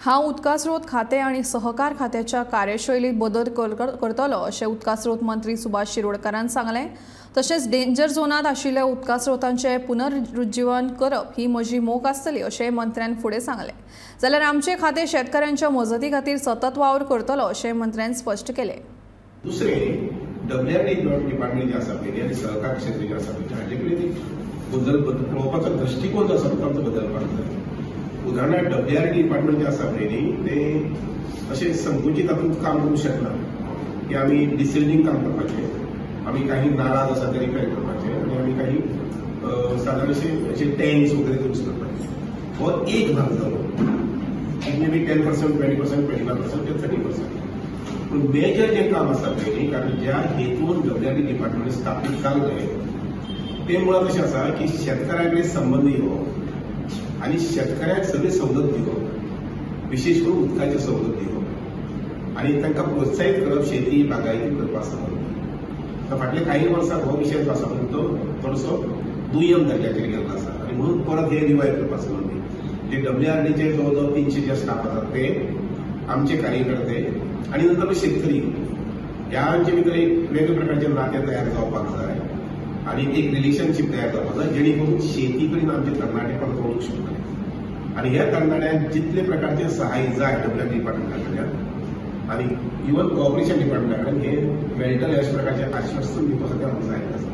हांव उदका स्रोत खातें आनी सहकार खात्याच्या कार्यशैलीत बदल करतलो अशें उदका स्रोत मंत्री सुभाष शिरोडकारान सांगलें. तशेंच डेंजर झोनांत आशिल्ल्या उदका स्रोतांचें पुनरुज्जीवन करप ही म्हजी मोख आसतली अशें मंत्र्यान फुडें सांगलें. जाल्यार आमचें खातें शेतकारांच्या मजती खातीर सतत वावर करतलो अशें मंत्र्यान स्पश्ट केलें. दुसरें, डब्ल्यू आर डी डिपार्टमेंट जें आसा पळय आनी सहकार क्षेत्र जें आसा पळय, हाजे कडेन एक बदल पळोवपाचो दृश्टिकोन जो आसा तो आमचो बदलपाक जाय. उदाहरणार्थ, डब्ल्यू आर डी डिपार्टमेंट जें आसा पळय न्ही, तें अशें संकुचीत तातूंत काम करूंक शकना की आमी डिसिल्टींग काम करपाचें, आमी काही नालाज आसा ते रिपेर करपाचे आनी आमी काही सादारण अशे टँक्स वगैरे दुरुस्त करपाचे. हो एक भाग जालो. It may be 10%, 20%, 25% ते 30%. पूण मेजर जें काम आसा पळय न्ही, कारण ज्या हेतून डब्ल्यू आर डी डिपार्टमेंट स्थापीत जाल्लें तें मुळात अशें आसा की शेतकारां कडेन संबंद येवप आनी शेतकऱ्यांक सगळी सवलत दिवप, विशेश करून उदकाची सवलत दिवप आनी तांकां प्रोत्साहीत करप शेती बागायती करपा संबंदी. तर फाटल्या काही वर्सां हो विशय जो आसा पळय तो थोडोसो दुय्यम दर्जाचेर गेल्लो आसा आनी म्हणून परत हे रिवायव करपा संबंदी जे डब्ल्यू आर डीचे जवळ जवळ 300 जे स्टाफ आसात ते आमचे कार्यकर्ते आनी नंतर शेतकरी ह्यांचे भितर एक वेगळे प्रकारचे नातें तयार जावपाक जाय आनी एक रिलेशनशीप तयार जावपाक जाय, जेणे करून शेती कडेन आमचे तरणाटे परत वळूंक शकतले. आनी ह्या तरणाट्यांक जितले प्रकारचे सहाय्य जाय डब्ल्यू आर डिपार्टमेंटा कडल्यान आनी इवन कॉपरेशन डिपार्टमेंटा कडेन, हे मेळटले अशा प्रकारचे आश्वासन दिवपा खातीर आमकां जाय आसा.